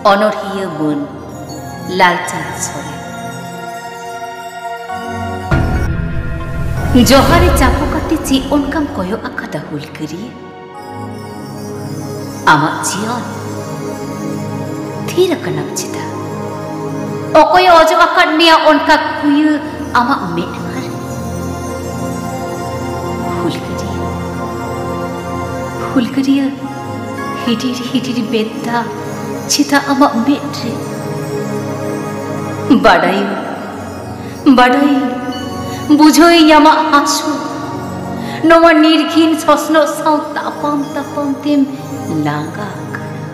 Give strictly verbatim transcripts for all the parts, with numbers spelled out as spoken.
ᱚᱱᱚᱬᱦᱤᱭᱟᱹ ᱢᱟᱹᱱ ᱞᱟᱞᱪᱟᱸᱫᱽ ᱥᱚᱨᱮᱱ᱾ ᱡᱚᱦᱟᱨ ᱮ ᱪᱟᱯᱚ ᱠᱟᱛᱮ ᱪᱮᱫ ᱚᱱᱠᱟᱢ ᱠᱚᱭᱚᱜ ᱟᱠᱟᱫᱟ ᱦᱩᱞᱜᱟᱹᱨᱤᱭᱟᱹ? ᱟᱢᱟᱜ ᱡᱤᱭᱚᱱ ᱛᱷᱤᱨ ᱟᱠᱟᱱᱟᱢ ᱪᱮᱫᱟᱜ? ᱚᱠᱚᱭᱮ ᱚᱡᱚᱜ ᱟᱠᱟᱫ ᱢᱮᱭᱟ ᱚᱱᱠᱟ ᱠᱩᱭᱟᱹ ᱟᱢᱟᱜ ᱢᱮᱫᱦᱟ ᱨᱮ? ᱦᱩᱞᱜᱟᱹᱨᱤᱭᱟᱹ, ᱦᱩᱞᱜᱟᱹᱨᱤᱭᱟᱹ, ᱦᱤᱰᱤᱨ ᱦᱤᱰᱤᱨ ᱢᱮᱫ ᱫᱟᱜ ᱪᱮᱫᱟᱜ ᱟᱢᱟᱜ ᱢᱮᱫ ᱨᱮ? ᱵᱟᱰᱟᱭᱟᱹᱧ, ᱵᱟᱰᱟᱭᱟᱹᱧ, ᱵᱩᱡᱷᱟᱹᱣᱟᱹᱧ ᱟᱢᱟᱜ ᱦᱟᱹᱥᱩ᱾ ᱱᱚᱣᱟ ᱱᱤᱨᱜᱷᱤᱱ ᱥᱚᱥᱱᱚᱜ ᱥᱟᱶ ᱛᱟᱯᱟᱢ ᱛᱟᱯᱟᱢ ᱛᱮᱢ ᱞᱟᱸᱜᱟ ᱟᱠᱟᱱᱟ᱾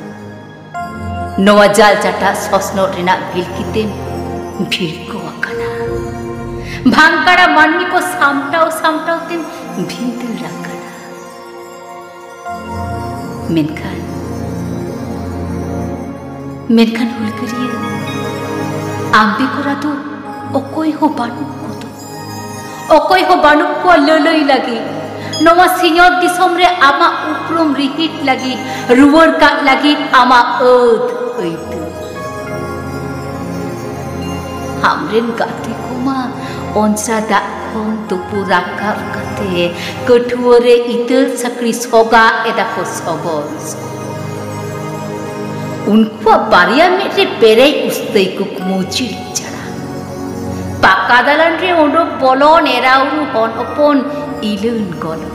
ᱱᱚᱣᱟ ᱡᱟᱞ ᱪᱟᱴᱟᱜ ᱥᱚᱥᱱᱚᱜ ᱨᱮᱱᱟᱜ ᱵᱷᱤᱞᱠᱤ ᱛᱮᱢ ᱵᱷᱤᱲᱠᱟᱹᱣ ᱟᱠᱟᱱᱟ᱾ ᱵᱷᱟᱝᱠᱟᱲᱟ ᱢᱟᱹᱱᱢᱤ ᱠᱚ ᱥᱟᱢᱴᱟᱣ ᱥᱟᱢᱴᱟᱣ ᱛᱮᱢ ᱵᱷᱤᱸᱫᱟᱹᱲ ᱟᱠᱟᱱᱟ᱾ ᱢᱮᱱᱠᱷᱟᱱ, ᱢᱮᱱᱠᱷᱟᱱ ᱦᱩᱞᱜᱟᱹᱨᱤᱭᱟᱹ, ᱟᱢ ᱵᱮᱜᱚᱨ ᱟᱫᱚ ᱚᱠᱚᱭ ᱦᱚᱸ ᱵᱟᱹᱱᱩᱜ ᱠᱚᱫᱚ᱾ ᱚᱠᱚᱭ ᱦᱚᱸ ᱵᱟᱹᱱᱩᱜ ᱠᱚᱣᱟ ᱞᱟᱹᱞᱟᱹᱭ ᱞᱟᱹᱜᱤᱫ᱾ ᱱᱚᱣᱟ ᱥᱤᱧᱚᱛ ᱫᱤᱥᱚᱢ ᱨᱮ ᱟᱢᱟᱜ ᱩᱯᱨᱩᱢ ᱨᱤᱦᱤᱴ ᱞᱟᱹᱜᱤᱫ, ᱨᱩᱣᱟᱹᱲ ᱠᱟᱜ ᱞᱟᱹᱜᱤᱫ ᱟᱢᱟᱜ ᱟᱹᱫ ᱟᱹᱭᱫᱟᱹᱨ᱾ ᱟᱢᱨᱮᱱ ᱜᱟᱛᱮ ᱠᱚᱢᱟ ᱚᱱᱥᱟ ᱫᱟᱜ ᱠᱷᱚᱱ ᱛᱩᱯᱩ ᱨᱟᱠᱟᱵ ᱠᱟᱛᱮ ᱠᱟᱹᱴᱷᱩᱣᱟᱹ ᱨᱮ ᱤᱛᱟᱹ ᱥᱟᱹᱠᱲᱤ ᱥᱚᱜᱟᱜ ᱮᱫᱟ ᱠᱚ ᱥᱚᱜᱚᱞ ᱥᱚᱜᱚᱞ᱾ ᱩᱱᱠᱩᱣᱟᱜ ᱵᱟᱨᱭᱟ ᱢᱮᱫ ᱨᱮ ᱯᱮᱨᱮᱡ ᱩᱥᱛᱟᱹᱭ ᱠᱩᱠᱢᱩ ᱪᱤᱲᱤᱡ ᱪᱟᱲᱟ᱾ ᱯᱟᱠᱟ ᱫᱟᱞᱟᱱ ᱨᱮ ᱳᱰᱳᱠ ᱵᱚᱞᱚᱱ ᱮᱨᱟ ᱩᱨᱩ ᱦᱚᱱ ᱦᱚᱯᱚᱱ ᱤᱞᱟᱹᱱ ᱜᱚᱞᱚᱱ᱾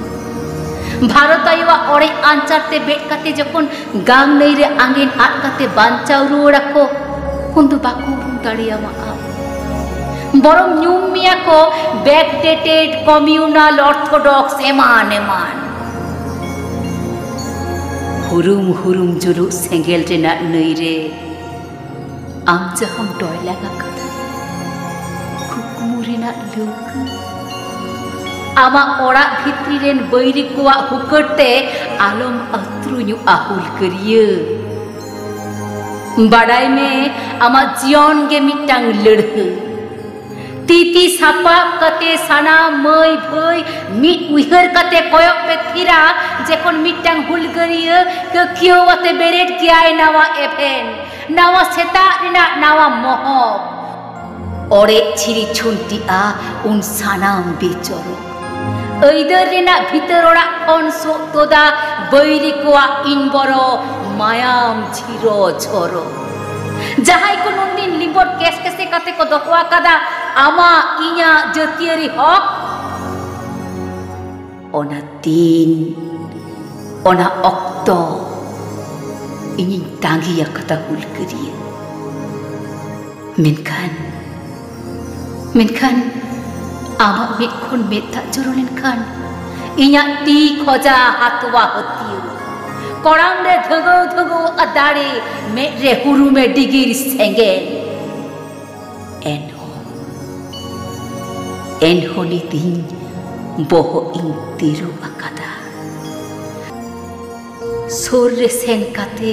ᱵᱷᱟᱨᱚᱛ ᱟᱭᱳᱣᱟᱜ ᱚᱲᱮᱡ ᱟᱧᱪᱟᱨ ᱛᱮ ᱵᱮᱫ ᱠᱟᱛᱮ ᱡᱚᱠᱷᱚᱱ ᱜᱟᱝ ᱱᱟᱹᱭ ᱨᱮ ᱟᱸᱜᱮᱱ ᱟᱫ ᱠᱟᱛᱮ ᱵᱟᱧᱪᱟᱣ ᱨᱩᱣᱟᱹᱲ ᱟᱠᱚ, ᱩᱱ ᱫᱚ ᱵᱟᱠᱚ ᱩᱨᱩᱢ ᱫᱟᱲᱮᱭᱟᱢᱟ ᱟᱢ᱾ ᱵᱚᱨᱚᱝ ᱧᱩᱢ ᱢᱮᱭᱟ ᱠᱚ backdated, communal, orthodox, ᱮᱢᱟᱱ ᱮᱢᱟᱱ᱾ ᱦᱩᱨᱩᱢ ᱦᱩᱨᱩᱢ ᱡᱩᱞᱩᱜ ᱥᱮᱸᱜᱮᱞ ᱨᱮᱱᱟᱜ ᱱᱟᱹᱭ ᱨᱮ ᱟᱢ ᱡᱟᱦᱟᱸᱢ ᱴᱚᱭᱞᱟᱝ ᱟᱠᱟᱫᱟ, ᱠᱩᱠᱢᱩ ᱨᱮᱱᱟᱜ ᱞᱟᱹᱣᱠᱟᱹ᱾ ᱟᱢᱟᱜ ᱚᱲᱟᱜ ᱵᱷᱤᱛᱨᱤ ᱨᱮᱱ ᱵᱟᱹᱭᱨᱤ ᱠᱚᱣᱟᱜ ᱦᱩᱠᱟᱹᱲ ᱛᱮ ᱟᱞᱚᱢ ᱟᱹᱛᱨᱩᱧᱚᱜᱼᱟ ᱦᱩᱞᱜᱟᱹᱨᱤᱭᱟᱹ᱾ ᱵᱟᱰᱟᱭ ᱢᱮ, ᱟᱢᱟᱜ ᱡᱤᱭᱚᱱ ᱜᱮ ᱢᱤᱫᱴᱟᱝ ᱞᱟᱹᱲᱦᱟᱹᱭ᱾ ᱛᱤ ᱛᱤ ᱥᱟᱯᱟᱵ ᱠᱟᱛᱮ ᱥᱟᱱᱟᱢ ᱢᱟᱹᱭ ᱵᱷᱟᱹᱭ ᱢᱤᱫ ᱩᱭᱦᱟᱹᱨ ᱠᱟᱛᱮ ᱠᱚᱭᱚᱜ ᱛᱷᱤᱨᱟ, ᱡᱮᱠᱷᱚᱱ ᱢᱤᱫᱴᱟᱝ ᱦᱩᱞᱜᱟᱹᱨᱤᱭᱟᱹ ᱠᱟᱹᱠᱤᱭᱟᱹᱣ ᱟᱛᱮ ᱵᱮᱨᱮᱫ ᱜᱮᱭᱟᱭ ᱱᱟᱣᱟ ᱮᱵᱷᱮᱱ, ᱱᱟᱣᱟ ᱥᱮᱛᱟᱜ ᱨᱮᱱᱟᱜ ᱱᱟᱣᱟ ᱢᱚᱦᱚᱠ᱾ ᱚᱲᱮᱡ ᱪᱷᱤᱨᱤ ᱪᱷᱩᱱᱴᱤᱜᱼᱟ ᱩᱱ ᱥᱟᱱᱟᱢ ᱵᱮᱪᱚᱨᱚ᱾ ᱟᱹᱭᱫᱟᱹᱨ ᱨᱮᱱᱟᱜ ᱵᱷᱤᱛᱟᱹᱨ ᱚᱲᱟᱜ ᱠᱷᱚᱱ ᱥᱳᱜ ᱛᱚᱫᱟ ᱵᱟᱹᱭᱨᱤ ᱠᱚᱣᱟᱜ ᱤᱱᱵᱚᱨᱚ ᱢᱟᱭᱟᱢ ᱡᱷᱤᱨᱚ ᱡᱷᱚᱨᱚ᱾ ᱡᱟᱦᱟᱸᱭ ᱠᱚ ᱱᱩᱱᱫᱤᱱ ᱞᱤᱵᱚᱨ ᱠᱮᱥᱠᱮᱥᱮ ᱠᱟᱛᱮ ᱠᱚ ᱫᱚᱦᱚ ᱟᱠᱟᱫᱟ ᱟᱢᱟᱜ ᱤᱧᱟᱹᱜ ᱡᱟᱹᱛᱤᱭᱟᱹᱨᱤ ᱦᱚᱠ, ᱚᱱᱟ ᱫᱤᱱ, ᱚᱱᱟ ᱚᱠᱛᱚ ᱤᱧᱤᱧ ᱛᱟᱺᱜᱤ ᱟᱠᱟᱫᱟ ᱦᱩᱞᱜᱟᱹᱨᱤᱭᱟᱹ᱾ ᱢᱮᱱᱠᱷᱟᱱ, ᱢᱮᱱᱠᱷᱟᱱ ᱟᱢᱟᱜ ᱢᱮᱫ ᱠᱷᱚᱱ ᱢᱮᱫ ᱫᱟᱜ ᱡᱚᱨᱚ ᱞᱮᱱᱠᱷᱟᱱ ᱤᱧᱟᱜ ᱛᱤ ᱠᱷᱚᱡᱟ ᱦᱟᱛᱣᱟ ᱦᱟᱹᱛᱭᱟᱹᱣ᱾ ᱠᱚᱲᱟᱢ ᱨᱮ ᱫᱷᱟᱹᱜᱟᱹᱣ ᱫᱷᱟᱹᱜᱟᱹᱣ ᱟ ᱫᱟᱲᱮ, ᱢᱮᱫ ᱨᱮ ᱦᱩᱨᱩᱢᱮ ᱰᱤᱜᱤᱨ ᱥᱮᱸᱜᱮᱞ᱾ ᱮᱱᱦᱚᱸ, ᱮᱱᱦᱚᱸ ᱱᱤᱛ ᱤᱧ ᱵᱚᱦᱚᱜ ᱤᱧ ᱛᱤᱨᱩᱵ ᱟᱠᱟᱫᱟ᱾ ᱥᱩᱨ ᱨᱮ ᱥᱮᱱ ᱠᱟᱛᱮ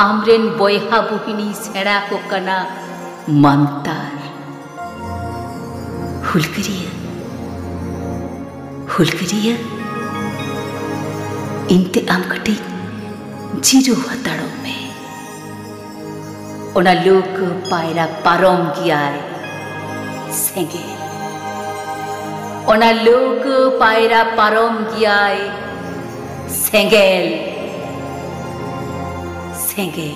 ᱟᱢᱨᱮᱱ ᱵᱚᱭᱦᱟ ᱵᱩᱦᱤᱱᱤᱧ ᱥᱮᱬᱟ ᱠᱚ ᱠᱟᱱᱟ ᱢᱟᱱᱛᱟᱨ᱾ ᱦᱩᱞᱜᱟᱹᱨᱤᱭᱟᱹ, ᱦᱩᱞᱜᱟᱹᱨᱤᱭᱟᱹ, ᱤᱧ ᱛᱮ ᱟᱢ ᱠᱟᱹᱴᱤᱡ ᱡᱤᱨᱟᱹᱣ ᱦᱟᱛᱟᱲᱚᱜ ᱢᱮ᱾ ᱚᱱᱟ ᱞᱟᱹᱣᱠᱟᱹ ᱯᱟᱭᱨᱟ ᱯᱟᱨᱚᱢ ᱜᱮᱭᱟᱭ ᱥᱮᱸᱜᱮᱞ᱾ ᱚᱱᱟ ᱞᱟᱹᱣᱠᱟᱹ ᱯᱟᱭᱨᱟ ᱯᱟᱨᱚᱢ ᱜᱮᱭᱟᱭ ᱥᱮᱸᱜᱮᱞ, ᱥᱮᱸᱜᱮᱞ᱾